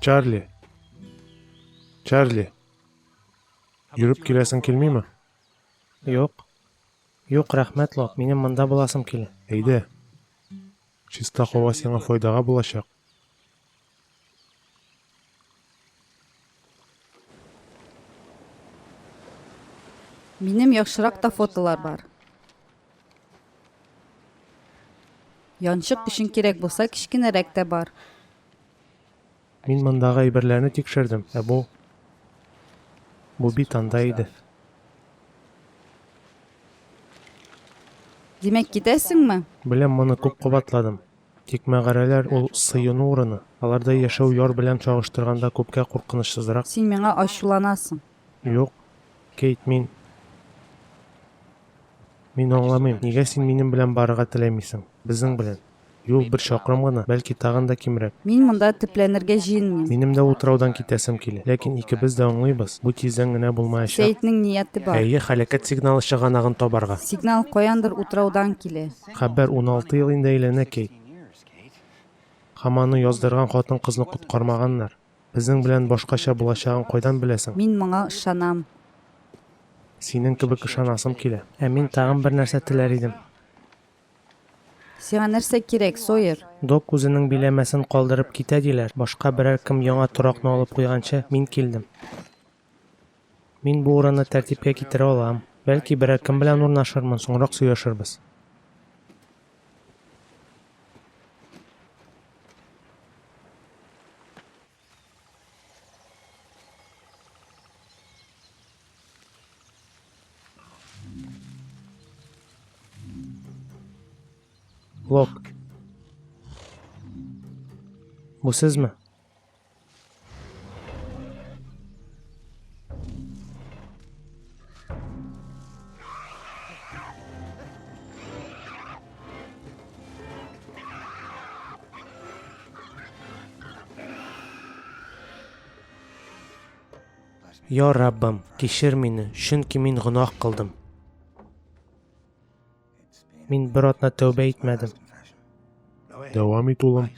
Чарли! Чарли! Йөреп киләсең килмиме? Юк. Юк, рәхмәт, Лок, минем монда буласым килә. Әйдә. Чиста һава сиңа файдага булачак. Минем яхшырак та фотолар бар. Янчык өчен кирәк булса, кечкенәрәк тә бар. Мин мондагы әйберләрне тикшердем, ә бу... Бу бит анда иде. Димәк, китәсеңме? Беләм, моны күп кабатладым. Тик мәгарәләр ул сыену урыны. Аларда яшәү яр белән чагыштырганда күпкә куркынычсызрак. Син миңа ачуланасың. Юк, Кейт, мин. Мин аңламыйм, нигә син минем белән барырга теләмисең? Безнең белән. Юл бер чакрым гына, бәлки тагын да кимрәк. Мин монда төпләнергә җыенмыйм. Минем дә утраудан китәсем килә. Ләкин икебез дә аңлыйбыз, бу тиздән генә булмаячак. Сәетнең нияте бар. Әйе, һәлакәт сигналы чыганагын табарга. Сигнал каяндыр утраудан килә. Хәбәр 16 ел инде әйләнә, Кейт. Һәм аны яздырган хатын-кызны коткармаганнар. Безнең белән башкача булачагын кайдан беләсең? Мин моңа ышанам. Синең кебек ышанасым килә. Ә мин тагын бер нәрсә теләр идем. Сиңа нәрсә кирәк, Сойер? Док үзенең биләмәсен калдырып китә, диләр. Башка берәр кем яңа торакны алып куйганчы, мин килдем. Мин бу урынны тәртипкә китерә алам. Бәлки, берәр кем белән урнашырмын, соңрак сөйләшербез. Лок. Бу сезме? Я Раббым, кичер мине, чөнки мин гөнаһ кылдым. Мин бер атна тәүбә итмәдем. Дәвам ит, улым.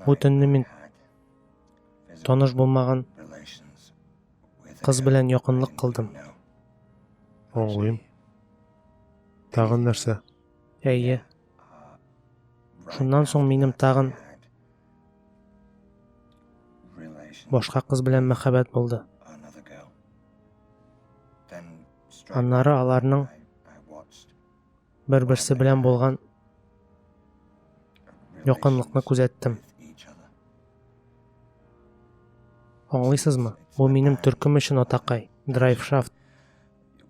Бу төнне мин таныш булмаган кыз белән якынлык кылдым. Аңлыйм. Тагын нәрсә? Әйе. Шуннан соң минем тагын башка кыз белән мәхәббәт булды. Аннары аларның бер-берсе белән булган якынлыкны күзәттем. Аңлыйсызмы? Бу минем төркем өчен атакай, Драйв Шафт.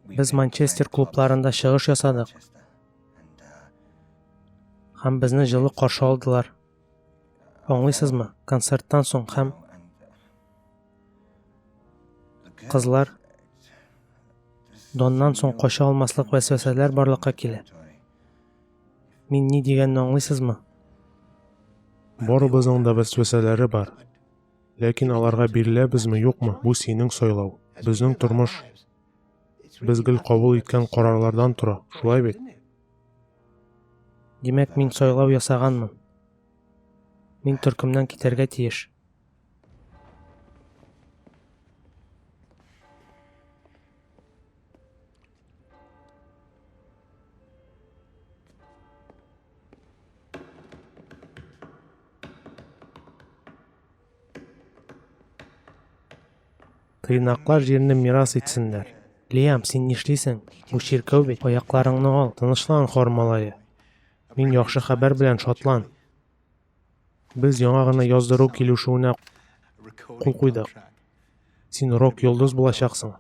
Без Манчестер клубларында чыгыш ясадык. Һәм безне җылы каршы алдылар. Аңлыйсызмы? Концерттан соң һәм кызлар Доннан соң кача алмаслык вәсвәсәләр барлыкка килә. Мин ни дигәнне аңлыйсызмы? Барыбызның да вәсвәсәләре бар. Ләкин аларга биреләбезме, юкмы, бу синең сайлау. Безнең тормыш без гел кабул иткән карарлардан тора, шулай бит? Димәк, мин сайлау ясаганмын. Мин төркемнән китәргә тиеш. Тыйнаклар җирне мирас итсеннәр. Лиам, син нишлисең? Бу чиркәү бит. Аякларыңны ал. Тынычлан, хор малае. Мин яхшы хәбәр белән шатлан. Без яңа гына яздыру килешүенә кул куйдык. Син рок-йолдыз булачаксың.